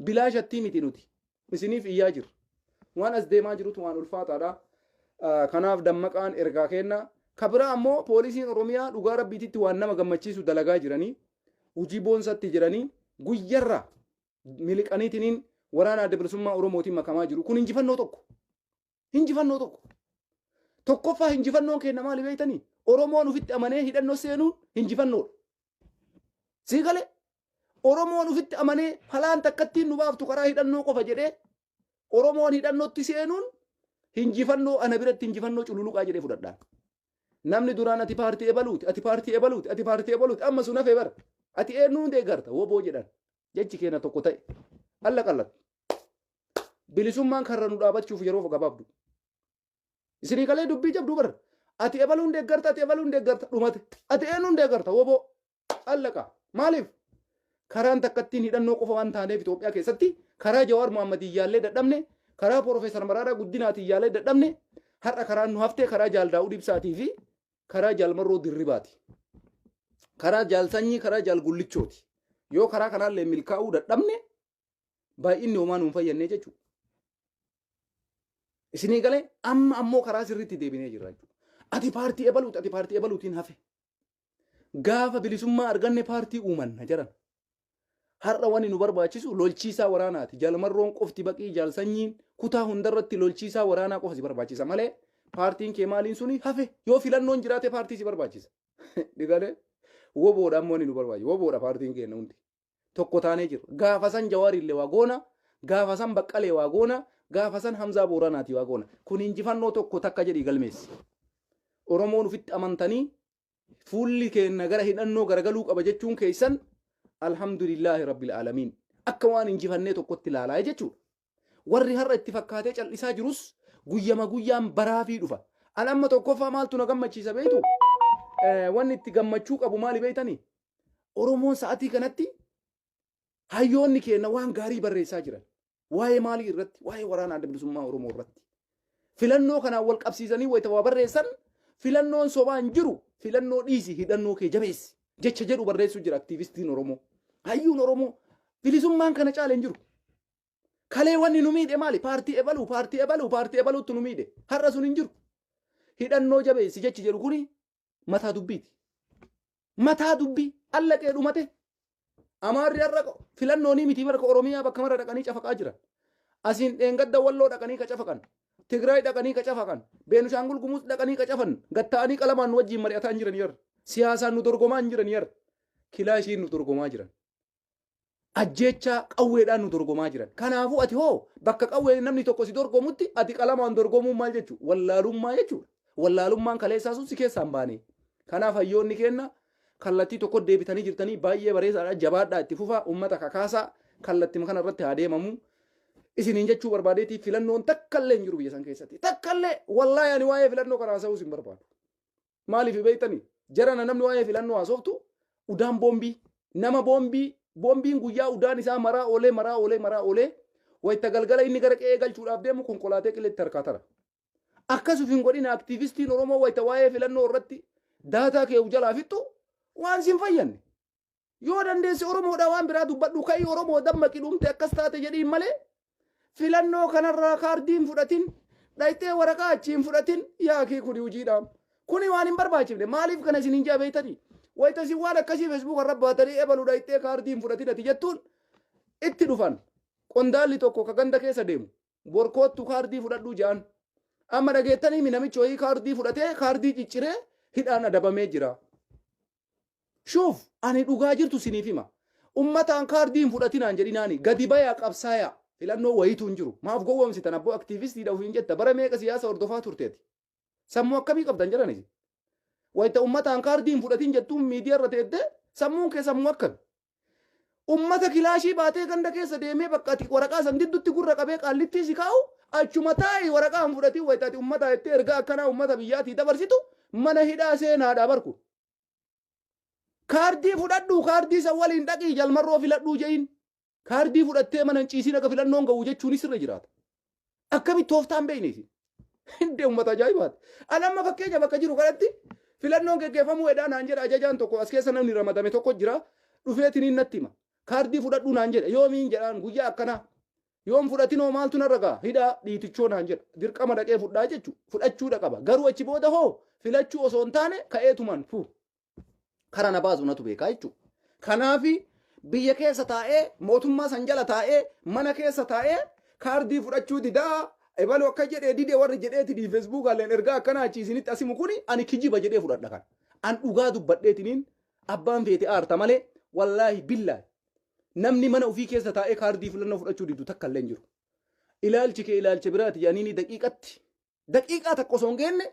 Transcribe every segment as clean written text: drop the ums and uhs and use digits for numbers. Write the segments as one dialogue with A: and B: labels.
A: Bilaashattii miti nuti. Isiniif iyyaa jirra. Waan as deemaa jirutu waan ulfaataadha. Kanaaf dammaqaan ergaa kenna. Ka biraa ammoo poolisiin Oromiyaa dhugaa rabbiititti waan nama gammachiisu dalagaa jiranii, hojii boonsatti jiranii, guyyarra miliqaniitiniin waraana Adda Bilisummaa Oromootiin makamaa jiru. Kun injifannoo tokko. Injifannoo tokko. Tokkoffaa injifannoon keenya maali beektanii? Oromoon ofitti amanee hidhannoo seenuun injifannoodha. Sii galee? Oromoon ofitti amanee falaan takkattiin nu baaftu karaa hidhannoo qofa jedhee Oromoon hidhannootti seenuun injifannoo, ana biratti injifannoo cululuqaa jedhee fudhadhaan. Namni duraan ati paartii ebaluuti, ati paartii ebaluuti, ati paartii ebaluuti, amma sun hafee bara. Ati eenyuun deeggarta? Woboo jedhan. Jechi keenya tokko ta'e. Alla qallat. Bilisummaan karra nu dhaabachuuf yeroo gabaabdu. Isinii galee dubbii jabduu bara. Ati ebaluun deeggarta, ati ebaluun deeggarta, dhumate. Ati eenyuun deeggarta? Woboo. Allaqa. Maaliif? Karaan takkattiin hidhannoo qofa waan taaneef Itoophiyaa keessatti karaa Jawaar Mohaammadii yaallee dadhabne, karaa Piroofeesar Maraaraa Guddinaatiin yaallee dadhabne, har'a karaan nu haftee karaa Jaal Daawud Ibsaatii fi karaa Jaal Marroo Dirribaati. Karaa Jaal Sanyii, karaa Jaal Gullichooti. Yoo karaa kanaallee milkaa'uu dadhabne baay'inni homaa nuun fayyannee jechuudha. Isinii galee amma ammoo karaa sirriitti deebinee jirra jechuudha. Ati paartii ebaluuti, ati paartii ebaluutiin hafe. Gaafa bilisummaa arganne paartii uumanna jedhan. Har'a wanni nu barbaachisu lolchiisaa waraanaati. Jalmarroon qofti baqii jaalsanyiin kutaa hundarratti lolchiisaa waraanaa qofa si barbaachisa malee paartiin kee maaliin suni hafe, yoo filannoon jiraate paartii si barbaachisa. Dhigalee woboodha ammoo wanni nu barbaachisu. Woboodha paartiin keenya hundi. Tokko taanee jiru. Gaafa san Jawaariillee waa goona, gaafa san Baqqalee waa goona, gaafa san Hamzaa Booranaati waa goona. Kun injifannoo tokko takka jedhii galmeessi. Oromoon ofitti amantanii fuulli keenya gara hidhannoo garagaluu qaba jechuun keessan alhamdulillaahi rabbil aalamiin. Akka waan injifannee tokkotti ilaalaa jechuudha. Warri har'a itti fakkaatee cal'isaa jirus guyyama guyyaan baraafii dhufa. An amma tokkoffaa maaltu na gammachiisa beektu? Wanni itti gammachuu qabu maali beektanii? Oromoon sa'atii kanatti hayyoonni keenya waan gaarii barreessaa jiran. Waa'ee maalii irratti? Waa'ee waraana Adda Bilisummaa Oromoo irratti. Filannoo kanaan wal qabsiisanii wayita waa barreessan, filannoon sobaan jiru, filannoo dhiisi, hidhannoo kee jabeessi jecha jedhu barreessuu jira aktiivistiin Oromoo. Hayyuun Oromoo bilisummaan kana caale hin jiru. Kalee wanni nu miidhe maali? Paartii ebaluu, paartii ebaluu, paartii ebaluutti nu miidhe. Har'a sun hin jiru. Hidhannoo jabeessi jechi jedhu kuni mataa dubbiiti. Mataa dubbii allaqee dhumate. Amaarri har'a filannoonii miti barka Oromiyaa bakka mara dhaqanii cafaqaa jiran. Asiin dheengadda Walloo dhaqanii ka cafaqan. Tigraay dhaqanii ka cafaqan. Beenishaangul Gumuz dhaqanii ka cafan. Gatta'anii qalamaan nu wajjin mari'ataa hin jiran yarra. Siyaasaan nu dorgomaa hin jiran yarra. Kilaashiin nu dorgomaa jiran. Ajjeechaa qawweedhaan nu dorgomaa jiran. Kanaafuu ati hoo bakka qawwee namni tokko si dorgomutti ati qalamaan dorgomuun maal jechuudha? Wallaalummaa jechuudha. Wallaalummaan kaleessaa sun si keessaa hin baane. Kanaaf hayyoonni keenna kallattii tokko deebitanii jirtanii baay'ee bareedaadha. Jabaadhaa, itti fufaa, uummata kakaasaa, kallattima kana irratti haa deemamu. Isiniin jechuu barbaadeetii filannoon takkallee hin jiru biyya san keessatti. Takkallee wallaahi ani waa'ee filannoo kana haasa'uus hin barbaadu. Maaliif beektanii? Jarana namni waa'ee filannoo haasoftu udaan boombii, nama boombii, boombiin guyyaa udaan isaa maraa oolee maraa oolee maraa oolee wayita galgala inni gara qe'ee galchuudhaaf deemu konkolaatee qileetti harkaa tara. Akkas of hin godhin. Aktiivistiin Oromoo wayita waa'ee filannoo irratti daataa kee jalaa fixxu waan sin fayyanne. Yoo dandeesse Oromoodhaa waan biraa dubbadhu, ka'ii Oromoo dammaqi, dhumte akkas taate jedhiin malee filannoo kanarraa kaardii hin fudhatin, dhayxee waraqaa achii hin fudhatin, yaakii kuni hojiidhaam. Kuni waan hin barbaachifne. Maaliif kana isin hin jabeeytanii? Wayita isin waan akkasii Facebook irra baatanii ebalu dhayxee kaardii hin fudhatin ati jettuun itti dhufan. Qondaalli tokko ka ganda keessa deemu borkoottu kaardii fudhadhuu jedhan. Amma dhageettanii mi namichi wayii kaardii fudhatee kaardii cicciree hidhaan adabamee jira. Shuuf, ani dhugaa jirtu siniif hima. Ummataan kaardii hin fudhatinaan jedhinaani, gadi bayaa qabsaayaa. Filannoo wayiitu hin jiru. Maaf gowwoomsitan abboo? Aktiivistiidha ofiin jetta, bara meeqa siyaasa hordofaa turteeti. Sammuu akkamii qabdan jedhani? Wayita ummataan kaardii hin fudhatin jettuun miidiyaa irra teettee sammuun kee sammuu akkami? Ummata kilaashii baatee ganda keessa deemee bakka ati waraqaa san diddutti gurra qabee qaallittii si kaa'u, achuma taa'i, waraqaa hin fudhatin. Wayita ati ummataa jettee ergaa akkanaa ummata biyyaatii dabarsitu mana hidhaa seenaadha barku. Kaardii fudhadhu, kaardii san waliin dhaqii jalmarroo filadhuu je'in. Kaardii fudhattee mana hin ciisin akka filannoon ga'u jechuunis irra jiraata. Akkamitti tooftaan beekne isin? Hindee uummata ajaa'ibaati. Ani amma fakkeenya bakka jiru kanatti filannoon geggeeffamuu edhaa naan jedha ajajaan tokko, as keessa namni ramadame tokko jira, dhufeetiniin natti hima. Kaardii fudhadhuu naan jedha. Yoomiin jedhaan guyyaa akkanaa. Yoon fudhatinoo maaltu narra ga'a? Hidhaa dhiitichoo naan jedha. Dirqama dhaqee fudhaa jechuudha. Fudhachuudha qaba. Garuu achi booda hoo filachuu osoo hin taane ka'eetumaan fu. Kara na baasu natu beekaa jechuudha. Kanaafi biyya keessa taa'ee mootummaa san jala taa'ee mana keessa taa'ee kaardii fudhachuu didaa ebalu akka jedhee dide warri jedheeti feesbuukaaleen ergaa akkanaa achi isinitti asimu kuni ani kijiba jedhee fudhadha kan. An dhugaa dubbadheetiniin abbaan feete aarta malee wallaahi billaahi namni mana ofii keessa taa'ee kaardii filannoo fudhachuu didu takka illee hin jiru. Ilaalchi kee ilaalcha biraati jedhanii daqiiqatti daqiiqaa takka osoo hin geenne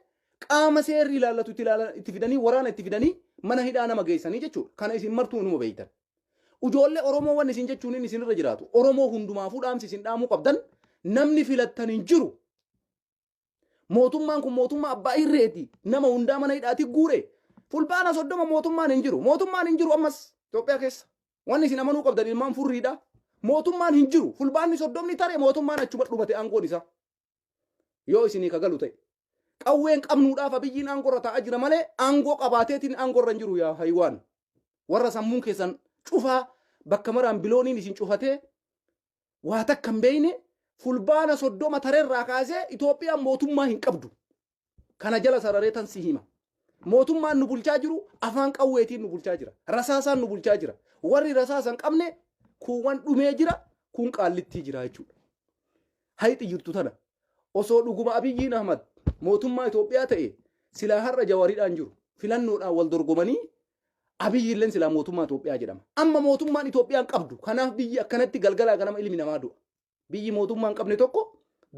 A: qaama seerri ilaallatu itti fidanii waraana itti fidanii mana hidhaa nama geessanii jechuudha. Kana isin martuu inuma beektan. Ijoollee Oromoo wanni isin jechuun inni isinirra jiraatu. Oromoo hundumaafuu dhaamsi isin dhaamuu qabdan namni filattan hin jiru. Mootummaan kun mootummaa abbaa irreeti. Nama hundaa mana hidhaati guure. Fulbaana 30 mootummaan hin jiru. Mootummaan hin jiru ammas Itoophiyaa keessa. Wanni isin amanuu qabdan ilmaan furriidha. Mootummaan hin jiru. Fulbaanni 30 tare mootummaan achuma dhumate aangoon isaa. Yoo isinii kagalu ta'e. Qawween qabnuudhaaf Abiyyiin aangoo irra taa'aa jira malee aangoo qabaateetiin aangoo irra hin jiru yaa haywaan. Warra sammuun keessan cufaa bakka maraan bilooniin isin cufatee waa takka hin beekne fulbaana 30 tarerraa kaasee Itoophiyaan mootummaa hin qabdu. Kana jala sararee tan si hima. Mootummaan nu bulchaa jiru afaan qawweetiin nu bulchaa jira. Rasaasaan nu bulchaa jira. Warri rasaasa hin qabne kuuwwan dhumee jira, kun qaallittii jira jechuudha. Hayxi jirtu tana. Osoo dhuguma Abiyyiin Ahmad mootummaa Itoophiyaa ta'e silaa har'a Jawaariidhaan jiru. Filannoodhaan wal dorgomanii Abiyyi illeen silaa mootummaa Itoophiyaa jedhama. Amma mootummaan Itoophiyaan qabdu. Kanaaf biyyi akkanatti galgalaa ganama ilmi namaa du'a. Biyyi mootummaa hin qabne tokko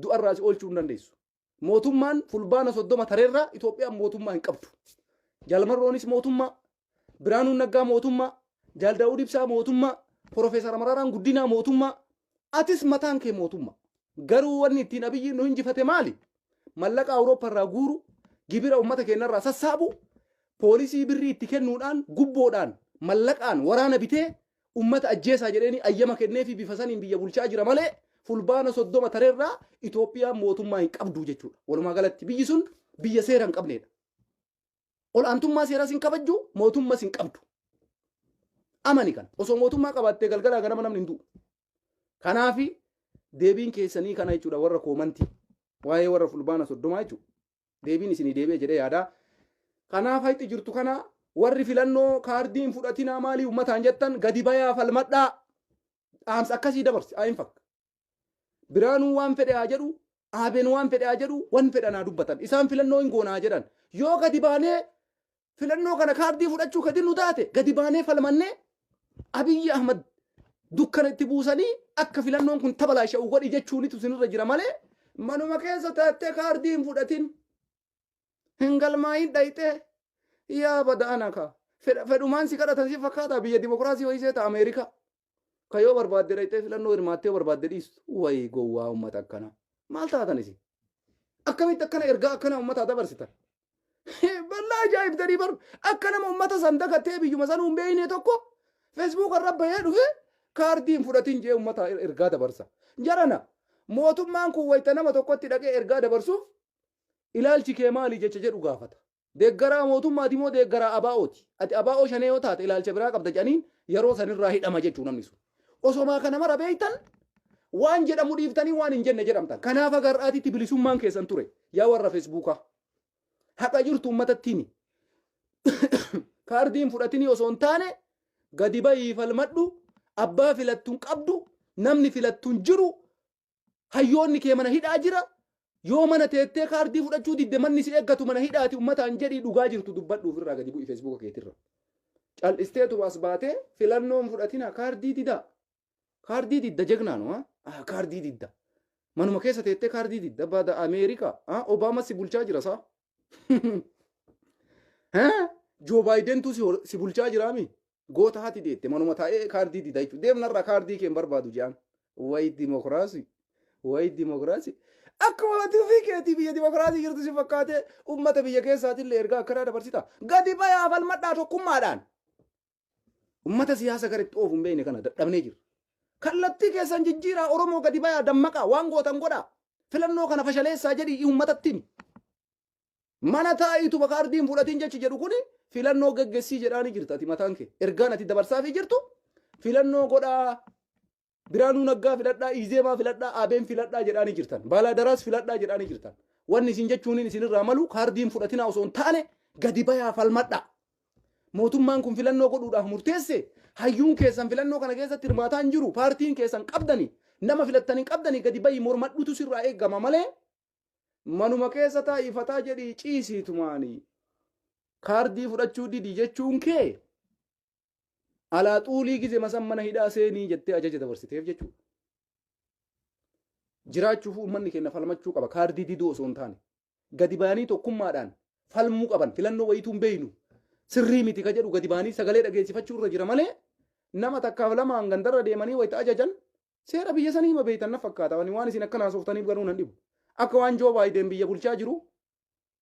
A: du'arraa si oolchuu hin dandeessu. Mootummaan fulbaana 30 tareerraa Itoophiyaan mootummaa hin qabdu. Jaalmarroonis mootummaa, Biraanuun Naggaa mootummaa, Jaal Daawud Ibsaa mootummaa, Profeesar Maraaraan Guddinaa mootummaa, atis mataan kee mootummaa. Garuu wanni ittiin Abiyyiin nu injifate maali? Mallaqa Awurooppaa irraa guuru, gibira uummata keenya irraa sassaabu, poolisii birrii itti kennuudhaan, gubboodhaan, mallaqaan waraana bitee ummata ajjeesaa jedheeni ayyama kenneefii bifa saniin biyya bulchaa jira malee fulbaana 30 tareerraa Itoophiyaan mootummaa hin qabdu jechuudha. Walumaa galatti biyyi sun biyya seera hin qabneedha. Ol'aantummaa seeraas hin kabajju, mootummas hin qabdu. Amani kana. Osoo mootummaa qabaattee galgalaa ganama namni hin du'u. Kanaafi deebiin keessanii kana jechuudha warra koomantii. Waa'ee warra fulbaana 30 jechuudha. Deebiin isinii deebi'e jedhee yaada. Kanaaf hayxi jirtu kana warri filannoo kaardii hin fudhatinaa maalii uummataan jettan gadi bayaa falmadhaa. Dhaamsa akkasii dabarsi ayin fakka. Biraanuu waan fedhe haa jedhu, Aabeen waan fedhe haa jedhu, waan fedhan haa dubbatan. Isaan filannoo hin goonaa jedhan. Yoo gadi baanee filannoo kana kaardii fudhachuu gadi nu taate gadi baanee falmannee Abiyyi Ahmad dukkana itti buusanii akka filannoon kun tabalaasha'u godhi jechuunitu isinirra jira malee manuma keessa taattee kaardii hin fudhatin hin galmaayin dhayxee yaa bada ana ka fedhumaan si kadhatan si fakkaata biyya dimokiraasii wayii seeta Ameerikaa ka yoo barbaadde dhayxee filannoo hirmaattee barbaadde dhiistu wayii gowwaa uummata akkanaa maal taatan isin akkamitti akkana ergaa akkana uummataa dabarsitan? Bal'aa ajaa'ibtanii bar akka nama uummata san dagattee biyyuma sanuu hin beekne tokko feesbuuka irra bahee dhufe kaardii hin fudhatin jee uummata ergaa dabarsa. Jarana mootummaan kun wayita nama tokkotti dhaqee ergaa dabarsuuf ilaalchi kee maali jecha jedhu gaafata. Deeggaraa mootummaati moo deeggaraa ABO'ti? Ati ABO shanee yoo taate ilaalcha biraa qabda jedhaniin yeroo sanirraa hidhama jechuu namni sun. Osomaa kana mara beektan waan jedhamu dhiiftanii waan hin jenne jedhamtan. Kanaaf haga har'aatitti bilisummaan keessan ture yaa warra feesbuukaa. Haqa jirtu uummatatti himi. Kaardiin fudhatinii osoo hin taane gadi bahii falmadhu abbaa filattu hin qabdu namni filattu hin jiru hayyoonni kee mana hidhaa jira yoo mana teettee kaardii fudhachuu didde manni si eeggatu mana hidhaati uummataan jedhii dhugaa jirtu dubbadhu ofirraa gadi bu'i feesbuuka keetirra. Cal'isteetu as baatee filannoon fudhatina kaardii didaa. Kaardii didda jegnaanu ha kaardii didda. Manuma keessa teettee kaardii didda bada Ameerikaa Obaama si bulchaa jira saa. Joo Baayidentu si bulchaa jiraami. Goota haati deette manuma taa'ee kaardii dida jechuudha. Deemnarraa kaardii kee hin barbaadu jedhan. Wayi dimokiraasii. Wayi dimokiraasii. Akkuma ati ofii keetii biyya dimokiraasii jirtu si fakkaatee uummata biyya keessaatillee ergaa akkanaa dabarsita. Gadi bayaa falmadhaa tokkummaadhaan. Ummata siyaasa gara itti oofu hin beekne kana dadhabnee jirra. Kallattii keessan jijjiiraa Oromoo gadi bayaa dammaqaa waan gootan godhaa. Filannoo kana fashaleessaa jedhii uummatatti himi. Mana taa'iituma kaardii hin fudhatin jechi jedhu kuni filannoo gaggessii jedhaanii jirta ati mataan kee. Ergaan ati dabarsaafii jirtu Filannoo godhaa, Biraanuu Naggaa filadhaa, Izeemaa filadhaa, Abeen filadhaa jedhaanii jirtan. Baalaadaraas filadhaa jedhaanii jirtan. Wanni isin jechuun isinirraa malu kaardiin fudhatinaa osoo hin taane gadi bayaa falmadhaa. Mootummaan kun filannoo godhuudhaaf murteesse, hayyuun keessan filannoo kana keessatti hirmaataa hin jiru, paartiin keessan qabdani, nama filattanii qabdani, gadi bayi mormadhutu sirraa eegama malee manuma keessa taa'ii fataa jedhii ciisiitumaanii kaardii fudhachuu didi jechuun kee alaa xuulii gize masan mana hidhaa seenii jettee ajaja dabarsiteef jechuudha. Jiraachuuf uummanni keenya falmachuu qaba kaardii diduu osoo hin taane. Gadi ba'anii tokkummaadhaan falmuu qaban. Filannoo wayituu hin beeynu, sirrii miti ka jedhu gadi ba'anii sagalee dhageessifachuu irra jira malee nama takkaaf lamaan gandarra deemanii wayita ajajan seera biyya sanii hima beeytan na fakkaata. Ani waan isin akkana haasoftaniif garuu nan dhibu. Akka waan Joo Baayiden biyya bulchaa jiru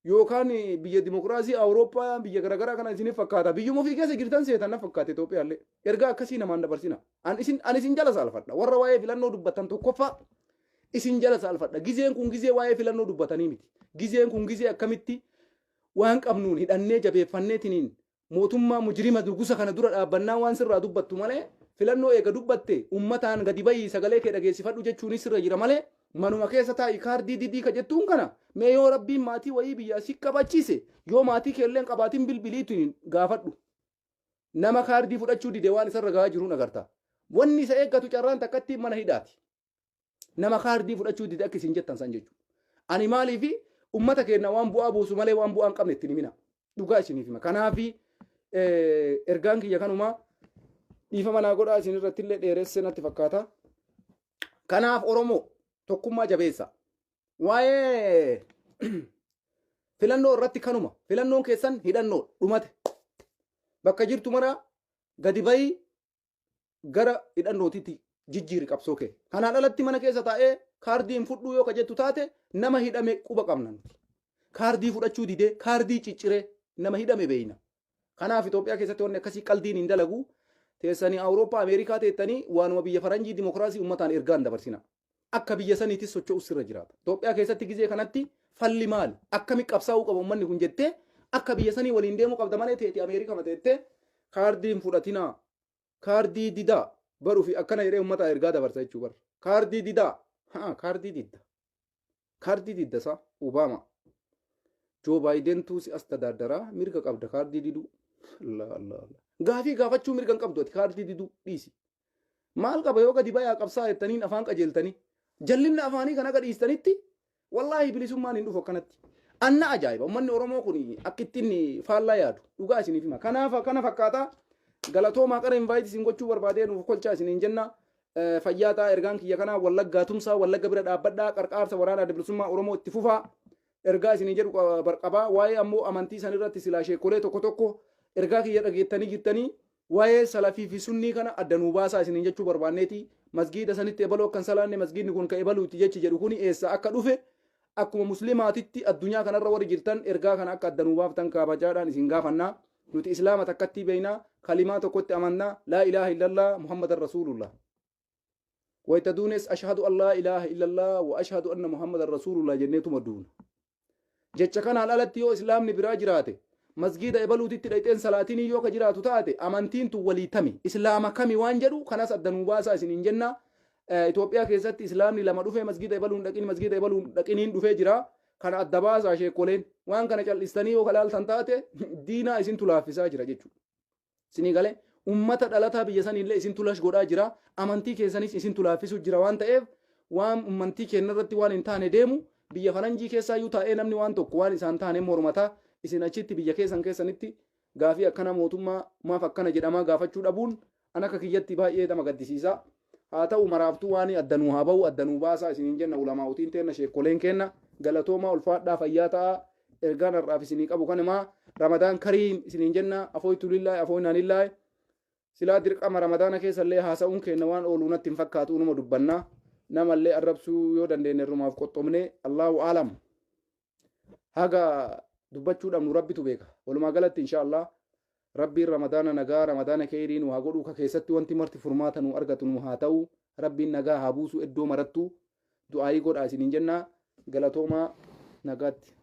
A: yookaan biyya dimokiraasii Awurooppaa biyya garaagaraa kana isiniif fakkaata. Biyyuma ofii keessa jirtan seetan na fakkaata Itoophiyaallee. Ergaa akkasii namaan dabarsina. Ani isin jala saalfadha. Warra waa'ee filannoo dubbattan tokkoffaa isin jala saalfadha. Gizeen kun gizee waa'ee filannoo dubbatanii miti. Gizeen kun gizee akkamitti waan qabnuun hidhannee jabeeffanneetiniin mootummaa mujrima nugusa kana dura dhaabbannaa waan sirraa dubbattu malee, filannoo eega dubbatte ummataan gadi bayii sagalee kee dhageessifadhu jechuunis sirra jira malee manuma keessa taa'i kaardii didii ka jettuun kana. Mee yoo rabbiin maatii wayii biyyaa si qabachiise, yoo maatii keellee hin qabaatin bilbiliitiin gaafadhu. Nama kaardii fudhachuu dide waan isarra gahaa jiruun agarta. Wanni isa eeggatu carraan takkatti mana hidhaati. Nama kaardii fudhachuu dide akka isin jettan san jechuudha. Ani maaliifi ummata keenya waan bu'aa buusu malee waan bu'aa hin qabne ittiin himina. Dhugaa isiniif hima. Kanaafi ergaan kiyya kanuma, dhiifama naa godhaa, isin irratti illee dheeresse natti fakkaata. Kanaaf Oromoo tokkummaa jabeessa. Waa'ee filannoo irratti kanuma. Filannoon keessan hidhannoo dhumate. Bakka jirtu mara gadi bayii gara hidhannootitti jijjiiri qabsoo kee. Kanaan alatti mana keessa taa'ee kaardii hin fudhuu yoo ka jettu taate nama hidhame quba qabna nuti. Kaardii fudhachuu didee kaardii cicciree nama hidhame beeyna. Kanaaf Itoophiyaa keessatti wanni akkasii qaldiin hin dalagu. Teessanii Awurooppaa Ameerikaa teettanii waanuma biyya faranjii dimokiraasii uummataan ergaa hin dabarsina. Akka biyya saniitis socho'us sirra jiraata. Itoophiyaa keessatti gizee kanatti falli maali? Akkami qabsaa'uu qaba uummanni kun jettee akka biyya sanii waliin deemuu qabda malee teeti Ameerikaa teettee kaardii hin fudhatinaa, kaardii didaa baruu fi akkana jedhee uummataa ergaa dabarsa jechuu bar. Kaardii didaa, haa kaardii didda. Kaardii didda isaa Obama. Joo Baayidentuu si as tadaaddaraa mirga qabda kaardii diduu. Allah Allah Allah. Gaafii gaafachuu mirga hin qabdu ati kaardii diduu dhiisi. Maal qaba yoo gadi bayaa qabsaa jettaniin afaan qajeeltanii. Jallinna afaanii kan aga dhiistanitti wallaahi bilisummaan hin dhufu akkanatti. Anna ajaa'iba uummanni Oromoo kun akka ittiin faallaa yaadu dhugaa isiniif hima. Kanaaf kana fakkaata, galatoomaa. Qara invite isin gochuu barbaadee nuuf kolchaa isiniin jenna. Fayyaa ta'a. Ergaan kiyya kanaa Wallaggaa tumsaa, Wallagga bira dhaabbadhaa, qarqaarsa waraana Adda Bilisummaa Oromoo itti fufaa. Ergaa isinii jedhu qabaa. Waa'ee ammoo amantii san irratti silaa sheekolee tokko tokko ergaa kiyya dhageettanii jirtanii, waa'ee salafii fi sunnii kana adda nuu baasaa isiniin jechuu barbaanneeti. Masgiida sanitti ebaluu akkan salaanne, masgiidni kun ka ebaluuti jechi jedhu kuni eessa akka dhufe, akkuma muslimaatitti addunyaa kanarra warri jirtan ergaa kana akka adda nuu baaftan kabajaadhaan isin gaafannaa. Nuti islaama takkatti beeknaa, kalimaa tokkotti amannaa, laa ilaaha illallah Muhammadan rasuulullah. Wayta duunes ashhadu an laa ilaaha illallah wa ashhadu anna Muhammadan rasuulullah jenneetuma duuna. Jecha kanaan alatti yoo islaamni biraa jiraate, masgiida ebaluutitti dhayxeen salaatinii yoo ka jiraatu taate, amantiin tun walii tami, islaama kami waan jedhu kanas adda nuu baasaa isiniin jenna. Itoophiyaa keessatti islaamni lama dhufee masgiida ebaluun dhaqin, masgiida ebaluun dhaqiniin dhufee jira. Kana adda baasaa sheekoleen. Waan kana cal'istanii yoo kalaaltan taate diinaa isintu laaffisaa jira jechuudha. Isinii galee ummata dhalataa biyya saniillee isintu lash godhaa jira. Amantii keessanis isintu laaffisu jira waan ta'eef, waan amantii keenya irratti waan hin taane deemu biyya faranjii keessaayyuu taa'ee namni waan tokko waan isaan taane mormataa, isin achitti biyya keessan keessanitti gaafii akkana mootummaa maaf akkana jedhamaa gaafachuu dhabuun an akka kiyyatti baay'ee nama gaddisiisa. Haa ta'u, maraaftuu waan adda nuu haa ba'u, adda nuu baasaa isiniin jenna ulamaa'utiin teenna, sheekkoleen keenna. Galatoomaa, ulfaadhaa, fayyaa ta'aa. Ergaan har'aaf isinii qabu kanumaa. Ramadaan kariim isiniin jenna. Afooytu lillaahi, afooynaa lillaahi. Silaa dirqama ramadaana keessa illee haasa'uun keenya waan ooluu natti hin fakkaatu, numa dubbanna. Namallee arrabsuu yoo dandeenye irrumaaf qoxxomne, Allahu aalam. Haga dubbachuu dhabnu rabbitu beeka. Walumaa galatti insha Allah rabbiin ramadaana nagaa, ramadaana keeyrii nu haa godhu, ka keessatti wanti marti furmaata nu argatu nu haa ta'u. Rabbiin nagaa haa buusu iddoo marattu, du'aayii godhaa isiniin jenna. Galatoomaa, nagaatti.